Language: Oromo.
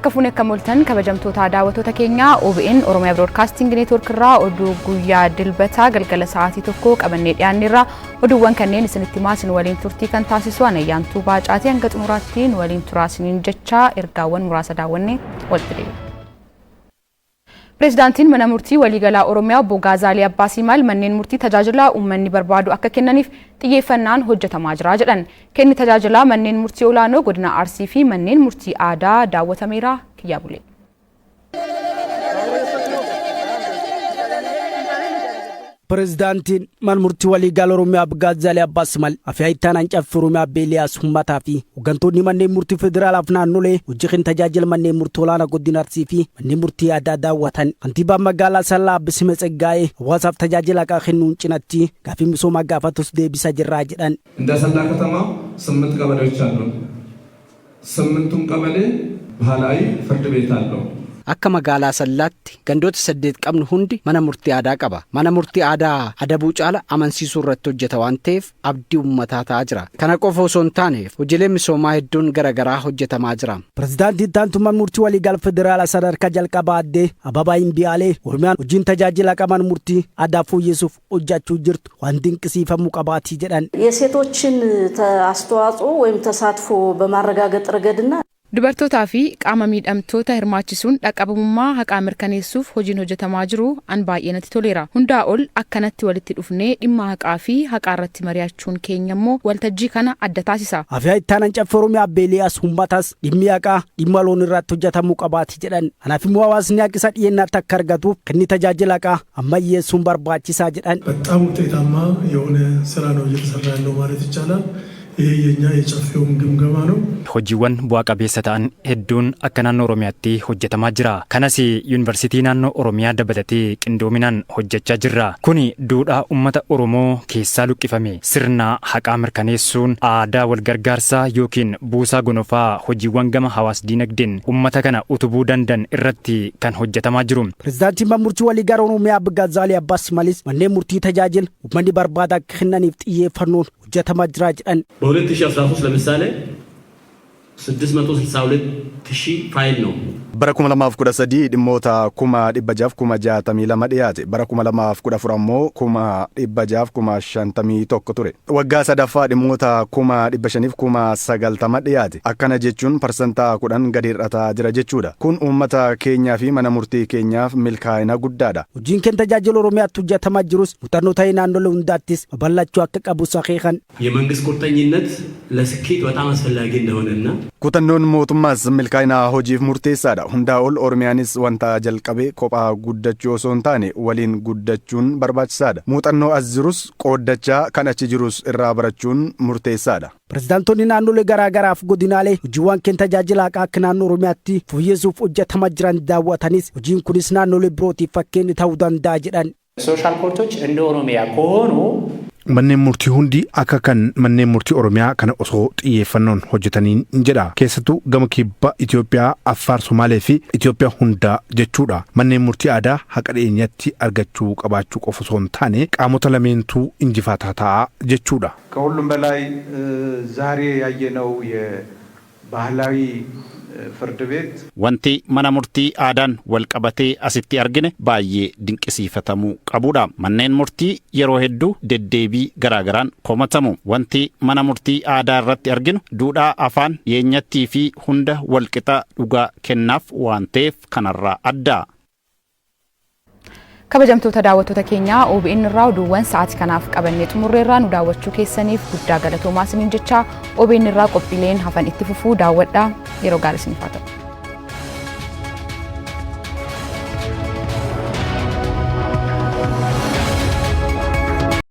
Harka fuunee akkam ooltan kabajamtoota daawwattoota keenyaa OBN Oromiyaa Broadcasting Network irraa oduu guyyaa Dilbataa galgala sa'aatii 1 qabannee dhiyaanneerra. Oduuwwan kanneen isinitti himaa isin waliin turtii kan taasisu Anayyaantuu Baacaatii hanga xumuraatti nu waliin turaa isiniin jecha ergaawwan muraasa daawwannee walitti deebina. Pireezidaantiin Mana Murtii Waliigalaa Oromiyaa Obbo Gaazaalii Abbaa Siimaal manneen murtii tajaajila uummanni barbaadu akka kennaniif xiyyeeffannaan hojjetamaa jira jedhan. Kenni tajaajilaa manneen murtii olaanoo godina Arsii fi manneen murtii aadaa daawwatameera. Kiyyaa Bulee. Pirezidaantiin Mana Murtii Waliigala Oromiyaa Obbo Gaazzaalii Abbaa Simal, Afyaa'ii Itti Aanaan Caffee Oromiyaa Obbo Eeliyaas Ummataa fi hoggantoonni manneen murtii federaalaaf naannolee hojii kenna tajaajila manneen murtii olaanaa godina Arsii fi manneen murtii aadaa daawwatan. Kantiibaan magaalaa Asallaa Obbo Sime Tseggaayee hawaasaaf tajaajila haqaa kennuun cinatti gaaffii misoomaa gaafatus deebisaa jirra jedhan. እንደ አሰላ ከተማ 8 ቀበሌዎች አሉ። ስምንቱም ቀበሌ ባህላዊ ፍርድ ቤት አለው። Akka magaalaa Asallaatti gandoota 8 qabnu hundi mana murtii aadaa qaba. Mana murtii aadaa adabuu caala amansiisuu irratti hojjeta waan ta'eef abdii uummataa ta'aa jira. Kana qofa osoo hin taane hojiileen misoomaa hedduun garaagaraa hojjetamaa jira. Pirezidaantii Itti Aantuu Mana Murtii Waliigala Federaalaa Sadarkaa Jalqabaa Addee Ababaa Imbiyaalee Oromiyaan hojiin tajaajila qaban murtii aadaa fooyyessuuf hojjechuu jirtu waan dinqisiifamuu qabaatii jedhan. የሴቶችን አስተዋጽኦ ወይም ተሳትፎ በማረጋገጥ ረገድና Dubartootaa fi qaama miidhamtoota hirmaachisuun dhaqqabamummaa haqaa mirkaneessuuf hojiin hojjetamaa jiru an baay'ee natti toleera. Hundaa ol akkanatti walitti dhufnee dhimma haqaa fi haqaa irratti mari'achuun keenya immoo waltajjii kana adda taasisa. Afyaa'ii Itti Aanaan Caffee Oromiyaa Obbo Eeliyaas Ummataas dhimmi haqaa dhimma loon irratti hojjetamuu qabaati jedhan. Kanaaf immoo hawaasni haqa isa dhiyeenyaatti akka argatuuf kenni tajaajila haqaa ammayyeessuun barbaachisaa jedhan. በጣም ውጤታማ የሆነ ስራ ነው እየተሰራ ያለው ማለት ይቻላል። ይሄ የኛ የጨፌውም ግምገማ ነው። Hojiiwwan bu'aa qabeessa ta'an hedduun akka naannoo Oromiyaatti hojjetamaa jira. Kanas yuunivarsiitii naannoo Oromiyaa dabalatee qindoominaan hojjechaa jirra. Kuni duudhaa uummata Oromoo keessaa luqqifame sirna haqaa mirkaneessuun aadaa walgargaarsaa yookiin buusaa gonofaa hojiiwwan gama hawaas diinagdeen uummata kana utubuu danda'an irratti kan hojjetamaa jiru. Pirezidaantiin Mana Murtii Waliigala Oromiyaa Obbo Gaazzaalii Abbaas Malis manneen murtii tajaajila uummanni barbaada akka kennaniif xiyyeeffannoon hojjetamaa jira jedhan. በ2013 ለምሳሌ 662 ሺህ ፋይል ነው። Bara 2013 dhimmoota 662,000 dhiyaate. Bara 2014 ammoo 651,000 ture. Waggaa sadaffaa dhimmoota 590,000 dhiyaate. Akkana jechuun parsantaa 10 gadi hir'ataa jira jechuudha. Kun uummata keenyaa fi mana murtii keenyaaf milkaa'ina guddaadha. Hojiin kenna tajaajila Oromiyaatti hojjetamaa jirus muuxannoo ta'ee naannolee hundaattis babal'achuu akka qabu akeekan. የመንግስት ቁርጠኝነት ለስኬት በጣም አስፈላጊ እንደሆነና Kutannoon mootummaas milkaa'ina hojiif murteessaadha. Hundaa ol Oromiyaanis wanta jalqabe kophaa guddachuu osoo hin taane waliin guddachuun barbaachisaadha. Muuxannoo as jirus qooddachaa kan achi jirus irraa barachuun murteessaadha. Pirezidaantonni naannolee garaa garaaf godinaalee hojiiwwan kenna tajaajila haqaa akka naannoo Oromiyaatti fooyyessuuf hojjetamaa jiran daawwatanis hojiin kunis naannolee birootiif fakkeenya ta'uu danda'a jedhan. ሶሻል ኮርቶች እንደ ኦሮሚያ ከሆኑ Manneen murtii hundi akka kan manneen murtii Oromiyaa kana osoo xiyyeeffannoon hojjetaniin jedha. Keessattuu gama kibba Itoophiyaa, Affaar, Somaalee fi Itoophiyaa hundaa jechuudha. Manneen murtii aadaa haqa dhiyeenyatti argachuu qabaachuu qofa osoo hin taane qaamota lameentuu injifataa ta'a jechuudha. ከሁሉም በላይ ዛሬ ያየነው የባህላዊ ፍርድ ቤት Wanti mana murtii aadaan wal qabatee asitti argine baay'ee dinqisiifatamuu qabudha. Manneen murtii yeroo hedduu deddeebii garaagaraan komatamu. Wanti mana murtii aadaa irratti arginu duudhaa afaan dhiyeenyattii fi hunda walqixa dhugaa kennaaf waan ta'eef kanarraa adda. Kabajamtoota daawwattoota keenyaa OBN irraa oduuwwan sa'aatii kanaaf qabannee xumurreerraa nu daawwachuu keessaniif guddaa galatoomaa isiniin jecha OBN irraa qophiileen hafan itti fufuu daawwadhaa yeroo gaarii isiniif haa ta'u.